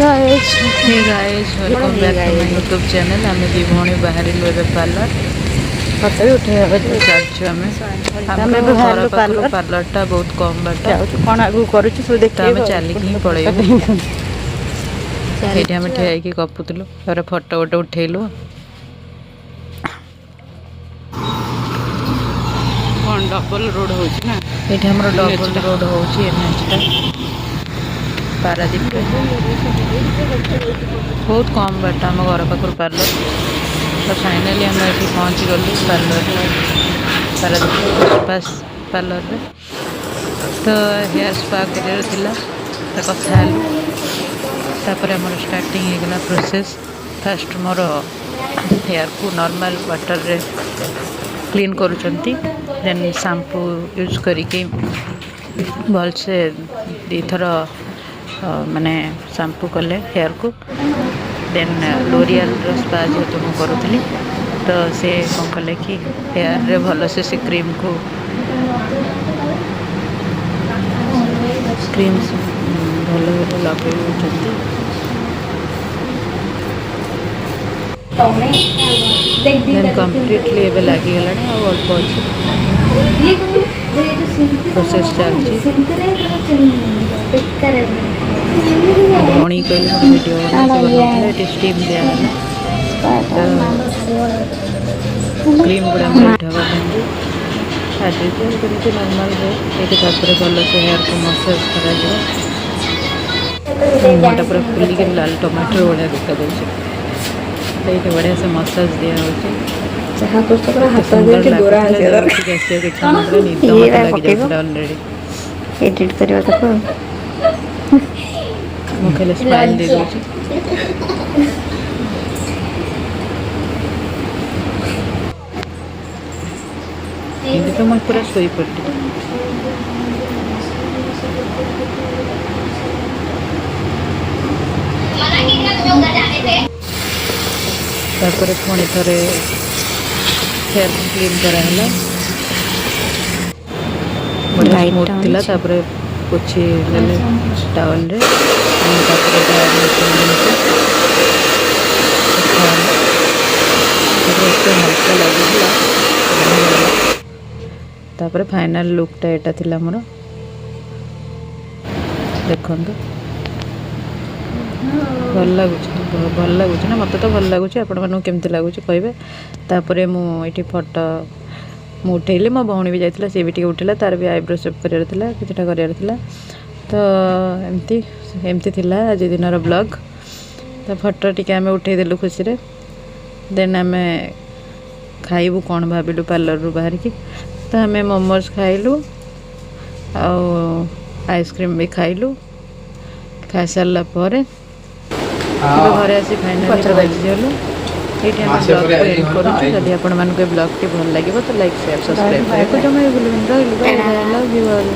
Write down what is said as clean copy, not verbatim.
Guys. Hey guys, welcome back to my YouTube channel. ଆମେ ଦୁଇ ଭଉଣୀ ବାହାରିଲୁ ଏବେ ପାର୍ଲର। ଫଟୋ ବି ଉଠେଇ ହେବ ଯେ। ଚାଲିଛୁ ଆମେ। ଆମେ ଆମର ଏବେ ଘର ବାହାରିଲୁ ପାଖରୁ ପାର୍ଲର। ପାର୍ଲରଟା ବହୁତ କମ୍ ବାଟ। ଯାଉଛୁ, କ'ଣ ଆଗକୁ କରୁଛୁ ସବୁ ତ ଦେଖେଇବ। ଆମେ ଚାଲିକି ହିଁ ପଳେଇବୁ। ସେଇଠି ଆମେ ଠିଆ ହେଇକି ଗପୁଥିଲୁ, ତାପରେ ଫଟୋ ଗୋଟେ ଉଠେଇଲୁ। କ'ଣ ଡବଲ ରୋଡ଼ ହେଉଛି ନା? ଏଇଠି ଆମର ଡବଲ ରୋଡ଼ ହେଉଛି, ଏନ୍ଏଚ୍ଟା, ପାରାଦୀପରେ। ବହୁତ କମ୍ ବାଟ ଆମ ଘର ପାଖରୁ ପାର୍ଲର। ତ ଫାଇନାଲି ଆମେ ଏଠି ପହଞ୍ଚିଗଲୁ ପାର୍ଲରରେ, ପାରାଦୀପ ପୁଷ୍ପାସ୍ ପାର୍ଲରରେ। ତ ହେୟାର ସ୍ପା କରିବାର ଥିଲା, ତ କଥା ହେଲୁ। ତାପରେ ଆମର ଷ୍ଟାର୍ଟିଂ ହେଇଗଲା ପ୍ରୋସେସ୍। ଫାଷ୍ଟ ମୋର ହେୟାରକୁ ନର୍ମାଲ୍ ୱାଟରରେ କ୍ଲିନ୍ କରୁଛନ୍ତି, ଦେନ୍ ସାମ୍ପୁ ୟୁଜ୍ କରିକି ଭଲସେ ଦୁଇଥର ମାନେ ସାମ୍ପୁ କଲେ ହେୟାରକୁ। ଦେନ୍ ଲୋରିଆଲର ସ୍ପା ଯେହେତୁ ମୁଁ କରୁଥିଲି, ତ ସେ କ'ଣ କଲେ କି ହେୟାରରେ ଭଲସେ ସେ କ୍ରିମ୍ ଭଲ ଭାବରେ ଲଗେଇ ଦେଉଛନ୍ତି। ଦେନ୍ କମ୍ପ୍ଲିଟଲି ଏବେ ଲାଗିଗଲାଣି, ଆଉ ଅଳ୍ପ ଅଛି, ପ୍ରୋସେସ୍ ଚାଲିଛି। ଭଉଣୀ କହିଲେ ମୋର ଭିଡ଼ିଓ ବନା, ସେ ବନଉଥିଲା। ଏଠି ଷ୍ଟିମ୍ ଦିଆହେଲା, ତ କ୍ରିମ୍ ଗୁଡ଼ା ମେଲ୍ଟ ହେବା ପାଇଁକି। ଆଜ୍ ୟୁଜୁଆଲ୍ ଯେମିତି ନର୍ମାଲ୍ ହୁଏ ଏଇଠି। ତାପରେ ଭଲସେ ହେୟାରକୁ ମସାଜ କରାଯିବ। ମୁହଁଟା ପୁରା ଫୁଲିକି ଲାଲ ଟମାଟର ଭଳିଆ ଦେଖାଯାଉଛି। ତ ଏଇଠି ବଢ଼ିଆ ସେ ମସାଜ ଦିଆହେଉଛି। ଯାହା କରୁଛ ପୁରା ଏତେ ହାତ ସୁନ୍ଦର ଦେଇକି ଗୋରା ଲାଗୁଥିଲା ଆସିବା ଯେ ଦରକାର। ଉଠିକି ଆସିବାକୁ ଇଚ୍ଛା ହେଉନଥିଲା, ନିଦ ଇଏ ମୋତେ ବା ପକେଇବ। ଲାଗିଯାଉଥିଲା ଅଲରେଡ଼ି। ଏଡିଟ୍ କରିବା ତାକୁ ଆଉ। ମୁଁ ଖାଲି ସ୍ମାଇଲ୍ ଦେଇ ଦେଉଛି। ଏମିତି ତ ମୁଁ ପୁରା ଶୋଇପଡ଼ିଲି। ତାପରେ ପୁଣି ଥରେ ହେୟାର କ୍ଲିନ୍ କରାହେଲା, ବଢ଼ିଆ ଲାଇଟ୍ଟା ସ୍ମୁଥ୍ ଥିଲା। ଅଛି। ତାପରେ ପୋଛି ଦେଲେ ଟାୱେଲରେ। ତାପରେ ଡ୍ରାୟର୍ ଶୁଖା ହେଲା। ତାପରେ ଏତେ ହାଲକା ଲାଗୁଥିଲା, ବଢ଼ିଆ ଲାଗିଲା। ତାପରେ ଫାଇନାଲ୍ ଲୁକ୍ଟା ଏଇଟା ଥିଲା ମୋର, ଦେଖନ୍ତୁ। ଭଲ ଲାଗୁଛି, ଭଲ ଲାଗୁଛି ନା? ମୋତେ ତ ଭଲ ଲାଗୁଛି, ଆପଣମାନଙ୍କୁ କେମିତି ଲାଗୁଛି କହିବେ। ତାପରେ ମୁଁ ଏଇଠି ଫଟୋ ମୁଁ ଉଠେଇଲି। ମୋ ଭଉଣୀ ବି ଯାଇଥିଲା, ସିଏ ବି ଟିକେ ଉଠେଇଲା। ତାର ବି ଆଇବ୍ରୋ ସେପ୍ କରିବାର ଥିଲା, କିଛିଟା କରିବାର ଥିଲା। ତ ଏମିତି ଏମିତି ଥିଲା ଆଜି ଦିନର ବ୍ଲଗ୍। ତ ଫଟୋ ଟିକେ ଆମେ ଉଠେଇଦେଲୁ ଖୁସିରେ। ଦେନ୍ ଆମେ ଖାଇବୁ କ'ଣ ଭାବିଲୁ ପାର୍ଲରରୁ ବାହାରିକି। ତ ଆମେ ମୋମୋଜ୍ ଖାଇଲୁ ଆଉ ଆଇସ୍କ୍ରିମ୍ ବି ଖାଇଲୁ। ଖାଇସାରିଲା ପରେ ଏବେ ଘରେ ଆସି ଫାଇନାଲି ପହଞ୍ଚିଗଲୁ। ଏଇଠି ଆମେ ବ୍ଲଗ୍କୁ ଏଣ୍ଡ କରୁଛୁ। ଯଦି ଆପଣମାନଙ୍କୁ ଏ ବ୍ଲଗ୍ଟି ଭଲ ଲାଗିବ, ତ ଲାଇକ୍, ସେୟାର, ସବସ୍କ୍ରାଇବ୍ କରିବାକୁ ଜମା ବି ଭୁଲିବେନି। ରହିଲୁ, Bai Bai, love you all.